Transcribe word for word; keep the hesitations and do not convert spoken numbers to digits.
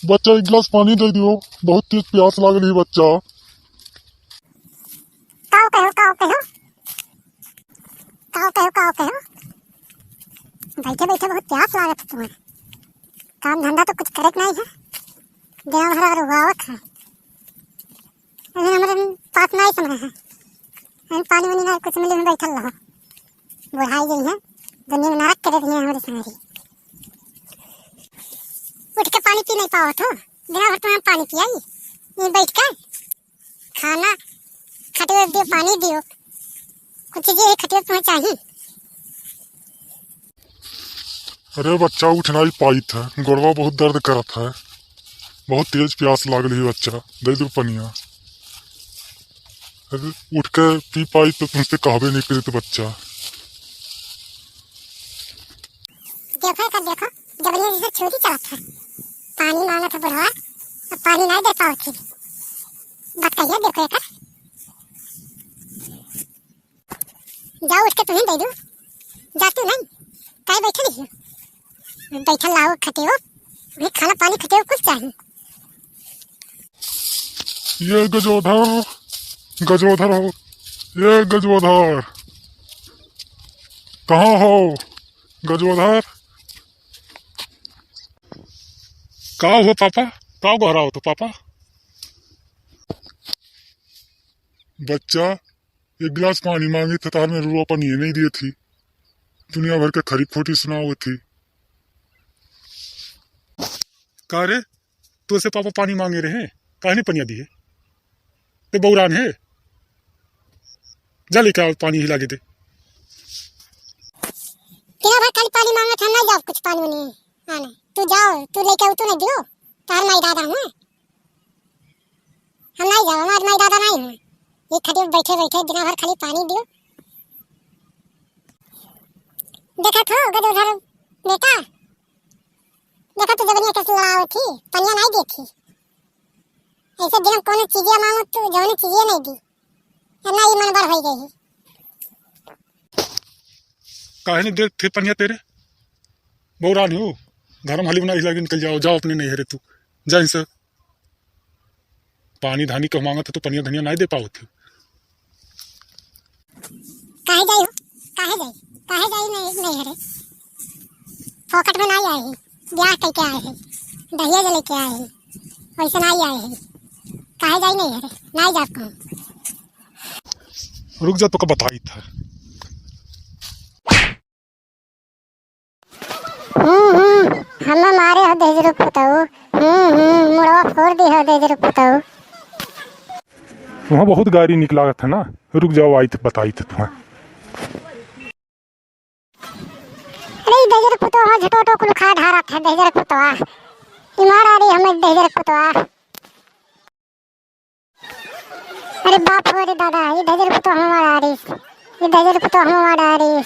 बच्चा, एक गिलास पानी दे दियो, बहुत तेज प्यास लागल ही बच्चा। काव कहो, काव कहो, काव कहो, काव कहो। बैठे बैठे बहुत प्यास लागत है तुम्हारे। काम धंधा तो कुछ करे के नहीं है, दिन भर और हुआवत है। अभी हमरे पास नहीं समय है, अभी पानी वानी नहीं कुछ मिले में बैठल रहो। बुढ़ाई गई है, दुनिया में नरक करे दिए हमारे संगरी। उठ के पानी पी नहीं पावत हो, दिन भर तुम्हें पानी पियाई, ये बैठ के खाना खटियो दियो, पानी दियो, कुछ चीजें है खटियो तुम्हें चाहिए। अरे बच्चा, उठ नहीं पाइत है, गोड़वा बहुत दर्द करत है, बहुत तेज प्यास लागल ही बच्चा, दे दो पनिया। अरे उठ के पी पाइत तो तुमसे कहबे नहीं करित बच्चा। देखो एकर, देखो, जबरिया जैसे छुरी चलत है, पानी मांगत है बुढ़वा, अब पानी नहीं दे पावत है, बतकहिया देखो एकर। जाओ उठ के तुम्हें दे दो, जाती नहीं, काहे बैठे रही हो? बैठल रहो खटियो, वही खाना पानी खटियो कुछ चाहिए। ये गजोधर, गजोधर हो, ये गजोधर, कहाँ हो गजोधर? का हो पापा, का गोहरावत हो पापा? बच्चा, एक गिलास पानी मांगी थे, तार में रुआ पानी नहीं दिए थी, दुनिया भर के खरी खोटी सुनावत थी। का रे, तोसे पापा पानी मांगे रहे, काहे नहीं पनिया दिए? ते बौरान है, जा लेके आओ पानी हिला के दे। तेरा भाई खाली पानी मांगत है, हम नहीं जाओ कुछ पानी वानी आने। तू जाओ, तू लेके आओ, तू नहीं दियो, तार माई दादा हूँ। हम नहीं जाओ, हमार माई दादा नहीं हूँ। ये खाली बैठे बैठे दिन भर खाली पानी दियो। देखा थो गजोधर बेटा, देखा तू जबनिया कैसे लड़ावत थी, पनिया नहीं देती। ऐसे दिन कोनो चीजिया मांगो तो जवनी चीजिया नहीं दी, इतना ही मन बड़ हो गई है। काहे नहीं देते पनिया तेरे? बौरान हो, घर में हली बना हिला के निकल जाओ, जाओ अपने नैहरे तू, जा इनसे। पानी धानी के मांगत है तो पनिया धनिया नहीं दे पावत है। काहे जाई हो? काहे जाई? काहे जाई नहीं, नहीं हरे? फोकट में नहीं आए हैं, ब्याह कह के आए हैं, दहेज लेके आए हैं, वैसे नहीं आए हैं। काहे जाई नहीं हरे? नहीं जाब कहूँ। रुक जा, तोका बताइत है। हम्म, हम्म, हमें मारे हो दहिजरू पुतऊ। हम्म, हम्म, मुड़वा फोड़ दी हो दहिजरू पुतऊ। वहाँ बहुत गारी निक लागत है ना, रुक जाओ, आइत बताइत है तुम्हें। अरे, ई दहिजरू पुतऊ, हाँ, झटोटो कुल खा ढारत है, दहिजरू पुतऊ। ई मार आ रही हमें दहिजरू पुतऊ। अरे बाप हो रे दादा, ई दहिजरू पुतऊ हमें मार आ रही, ई दहिजरू पुतऊ हमें मार आ रही।